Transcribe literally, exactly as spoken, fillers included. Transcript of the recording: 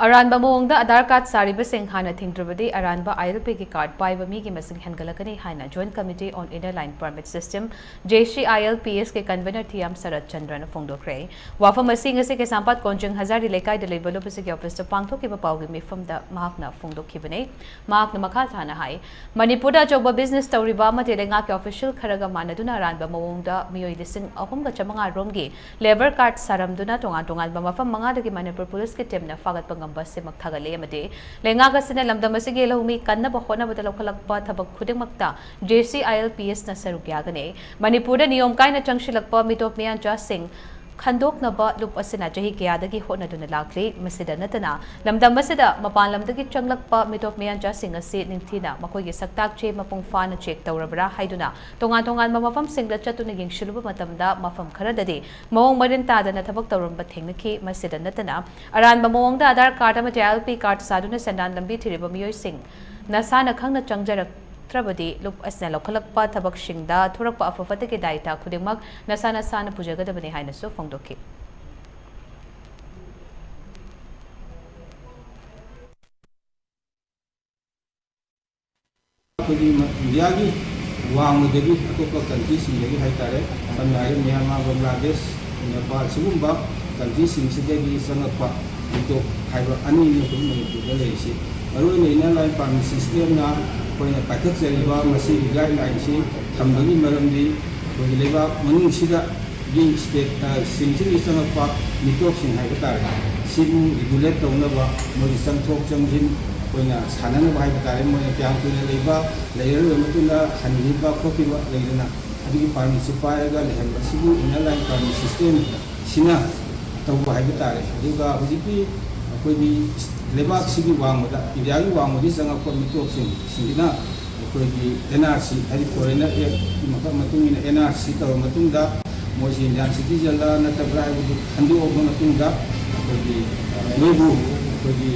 ꯑꯔꯥꯟꯕ ꯃꯑꯣꯡꯗ ꯑꯥꯙꯥꯔ ꯀꯥꯔꯗ ꯁꯥꯔꯤꯕꯁꯤꯡ ꯍꯥꯟꯅ ꯊꯤꯡꯗ꯭ꯔꯕꯗꯤ ꯑꯔꯥꯟꯕ ILP ꯀꯤ ꯀꯥꯔꯗ ꯄꯥꯏꯕ ꯃꯤꯒꯤ ꯃꯁꯤꯡ ꯍꯦꯟꯒꯠꯂꯛꯀꯅꯤ ꯍꯥꯏꯅ Joint Committee on Inner Line Permit System, JCILPS ꯀꯤ convener ꯊꯤꯌꯥꯝ ꯁꯔꯠ ꯆꯟꯗ꯭ꯔꯅ ꯐꯣꯡꯗꯣꯛꯈ꯭ꯔꯦ꯫ ꯋꯥꯐꯝ ꯑꯁꯤ ꯉꯁꯤ ꯀꯩꯁꯥꯝꯄꯥꯠ ꯀꯣꯟꯖꯤꯡ ꯍꯖꯥꯔꯤ ꯂꯩꯀꯥꯏꯗ ꯂꯩꯕ ꯂꯨꯞ ꯑꯁꯤꯒꯤ office ꯇ ꯄꯥꯡꯊꯣꯛꯈꯤꯕ ꯄꯥꯎꯒꯤ ꯃꯤꯐꯝꯗ ꯃꯍꯥꯛꯅ ꯐꯣꯡꯗꯣꯛꯈꯤꯕꯅꯤ꯫ ꯃꯍꯥꯛꯅ ꯃꯈꯥ ꯇꯥꯅ ꯍꯥꯏ, ꯃꯅꯤꯄꯨꯔꯗ ꯑꯆꯧꯕ business ꯇꯧꯔꯤꯕ ꯑꯃꯗꯤ ꯂꯩꯉꯥꯛꯀꯤ official ꯈꯔꯒ ꯃꯥꯟꯅꯗꯨꯅ ꯑꯔꯥꯟꯕ ꯃꯑꯣꯡꯗ ꯃꯤꯑꯣꯏ ꯂꯤꯁꯤꯡ ꯑꯍꯨꯝꯒ ꯆꯥꯃꯉꯥ ꯔꯣꯝꯒꯤ labour card ꯁꯥꯔꯝꯗꯨꯅ ꯇꯣꯉꯥꯟ ꯇꯣꯉꯥꯟꯕ ꯃꯐꯝ ꯃꯉꯥꯗꯒꯤ ꯃꯅꯤꯄꯨꯔ police ꯀꯤ team ꯅ ꯐꯥꯒꯠꯄ ꯉꯝꯕ ꯑꯁꯤꯃꯛ ꯊꯥꯒꯠꯂꯤ ꯑꯃꯗꯤ ꯂꯩꯉꯥꯛ ꯑꯁꯤꯅ ꯂꯝꯗꯝ ꯑꯁꯤꯒꯤ ꯂꯧꯃꯤ ꯀꯟꯅꯕ ꯍꯣꯠꯅꯕꯗ ꯂꯧꯈꯠꯂꯛꯄ ꯊꯕꯛ ꯈꯨꯗꯤꯡꯃꯛꯇ JCILPS ꯅ ꯁꯔꯨꯛ ꯌꯥꯒꯅꯤ꯫ ꯃꯅꯤꯄꯨꯔꯗ ꯅꯤꯌꯣꯝ ꯀꯥꯏꯅ ꯆꯪꯁꯤꯜꯂꯛꯄ ꯃꯤꯇꯣꯞ ꯃꯤꯌꯥꯟꯆꯥꯁꯤꯡ ꯈꯟꯗꯣꯛꯅꯕ ꯂꯨꯞ ꯑꯁꯤꯅ ꯆꯍꯤ ꯀꯌꯥꯗꯒꯤ ꯍꯣꯠꯅꯗꯨꯅ ꯂꯥꯛꯂꯤ꯫ ꯃꯁꯤꯗ ꯅꯠꯇꯅ, ꯂꯝꯗꯝ ꯑꯁꯤꯗ ꯃꯄꯥꯟ ꯂꯝꯗꯒꯤ ꯆꯪꯂꯛꯄ ꯃꯤꯇꯣꯞ ꯃꯤꯌꯥꯟꯆꯥꯁꯤꯡ ꯑꯁꯤ ꯅꯤꯡꯊꯤꯅ ꯃꯈꯣꯏꯒꯤ ꯁꯛꯇꯥꯛ ꯆꯦ ꯃꯄꯨꯡ ꯐꯥꯅ check ꯇꯧꯔꯕ꯭ꯔꯥ ꯍꯥꯏꯗꯨꯅ ꯇꯣꯉꯥꯟ ꯇꯣꯉꯥꯟꯕ ꯃꯐꯝꯁꯤꯡꯗ ꯆꯠꯇꯨꯅ ꯌꯦꯡꯁꯤꯜꯂꯨꯕ ꯃꯇꯝꯗ, ꯃꯐꯝ ꯈꯔꯗꯗꯤ ꯃꯑꯣꯡ ꯃꯔꯤꯟ ꯇꯥꯗꯅ ꯊꯕꯛ ꯇꯧꯔꯝꯕ ꯊꯦꯡꯅꯈꯤ꯫ ꯃꯁꯤꯗ ꯅꯠꯇꯅ, ꯑꯔꯥꯟꯕ ꯃꯑꯣꯡꯗ ꯑꯥꯙꯥꯔ ꯀꯥꯔꯗ ꯑꯃꯗꯤ ILP ꯀꯥꯔꯗ ꯁꯥꯗꯨꯅ ꯁꯦꯟꯗꯥꯟ ꯂꯝꯕꯤ ꯊꯤꯔꯤꯕ ꯃꯤꯑꯣꯏꯁꯤꯡ ꯅꯁꯥꯅ ꯈꯪꯅ ꯆꯪꯖꯔꯛꯇ꯭ꯔꯕꯗꯤ, ꯂꯨꯞ ꯑꯁꯤꯅ ꯂꯧꯈꯠꯂꯛꯄ ꯊꯕꯛꯁꯤꯡꯗ ꯊꯣꯔꯛꯄ ꯑꯐ ꯐꯠꯇꯒꯤ ꯗꯥꯏꯇꯥ ꯈꯨꯗꯤꯡꯃꯛ ꯅꯁꯥ ꯅꯁꯥꯅ ꯄꯨꯖꯒꯗꯕꯅꯤ ꯍꯥꯏꯅꯁꯨ ꯐꯣꯡꯗꯣꯛꯈꯤ꯫ ꯑꯩꯈꯣꯏꯒꯤ ꯃ-, ꯏꯟꯗꯤꯌꯥꯒꯤ ꯋꯥꯡꯃꯗꯒꯤ ꯑꯇꯣꯞꯄ countryꯁꯤꯡꯗꯒꯤ ꯍꯥꯏꯇꯥꯔꯦ, ꯁꯝꯅ ꯍꯥꯏꯔꯕ ꯃ꯭ꯌꯥꯟꯃꯥꯔ, ꯕꯪꯒ꯭ꯂꯥꯗꯦꯁ, ꯅꯦꯄꯥꯜ, ꯁꯤꯒꯨꯝꯕ countryꯁꯤꯡꯁꯤꯗꯒꯤ ꯆꯪꯉꯛꯄ ꯃꯤꯇꯣꯞ ꯍꯥꯏꯕ ꯑꯅꯤꯅꯤ ꯑꯩꯈꯣꯏ ꯃꯅꯤꯄꯨꯔꯗ ꯂꯩꯔꯤꯁꯤ꯫ ꯃꯔꯨꯑꯣꯏꯅ Inner Line Permit Systemꯅ ꯑꯩꯈꯣꯏꯅ ꯄꯥꯏꯈꯠꯆꯔꯤꯕ ꯃꯁꯤꯒꯤ guideline ꯁꯤ ꯊꯝꯕꯒꯤ ꯃꯔꯝꯗꯤ, ꯑꯩꯈꯣꯏꯒꯤ ꯂꯩꯕꯥꯛ ꯃꯅꯨꯡꯁꯤꯗ ꯒꯤ state, ꯑ, ꯁꯤꯡꯁꯤꯗꯒꯤ ꯆꯪꯉꯛꯄ ꯃꯤꯇꯣꯞꯁꯤꯡ ꯍꯥꯏꯕ ꯇꯥꯔꯦ, ꯁꯤꯕꯨ regulate ꯇꯧꯅꯕ, ꯃꯣꯏꯒꯤ ꯆꯪꯊꯣꯛ ꯆꯪꯁꯤꯟ ꯑꯩꯈꯣꯏꯅ ꯁꯥꯟꯅꯅꯕ ꯍꯥꯏꯕ ꯇꯥꯔꯦ, ꯃꯣꯏꯅ ꯀꯌꯥꯝ ꯀꯨꯏꯅ ꯂꯩꯕ, ꯂꯩꯔꯔꯣꯏ ꯃꯇꯨꯡꯗ ꯍꯟꯈꯤꯕ ꯈꯣꯠꯈꯤꯕ ꯂꯩꯗꯅ, ꯑꯗꯨꯒꯤ permitꯁꯨ ꯄꯥꯏꯔꯒ ꯂꯩꯍꯟꯕ, ꯁꯤꯕꯨ Inner Line Permit Systemꯁꯤꯅ ꯇꯧꯕ ꯍꯥꯏꯕ ꯇꯥꯔꯦ꯫ ꯑꯗꯨꯒ ꯍꯧꯖꯤꯛꯀꯤ ꯑꯩꯈꯣꯏꯒꯤ ꯂꯩꯕꯥꯛꯁꯤꯒꯤ ꯋꯥꯡꯃꯗ, ꯏꯟꯗꯤꯌꯥꯒꯤ ꯋꯥꯡꯃꯗꯒꯤ ꯆꯪꯉꯛꯄ ꯃꯤꯇꯣꯞꯁꯤꯡ ꯁꯤꯡꯁꯤꯅ ꯑꯩꯈꯣꯏꯒꯤ NRC, ꯍꯥꯏꯗꯤ Foreigner Actꯀꯤ ꯃꯈ-, ꯃꯇꯨꯡ ꯏꯟꯅ NRC ꯇꯧꯔꯕ ꯃꯇꯨꯡꯗ, ꯃꯣꯏꯁꯤ Indian citizenꯂ ꯅꯠꯇꯕ꯭ꯔꯥ ꯍꯥꯏꯕꯗꯨ ꯈꯟꯗꯣꯛꯑꯕ ꯃꯇꯨꯡꯗ, ꯑꯩꯈꯣꯏꯒꯤ ꯃꯣꯏꯕꯨ ꯑꯩꯈꯣꯏꯒꯤ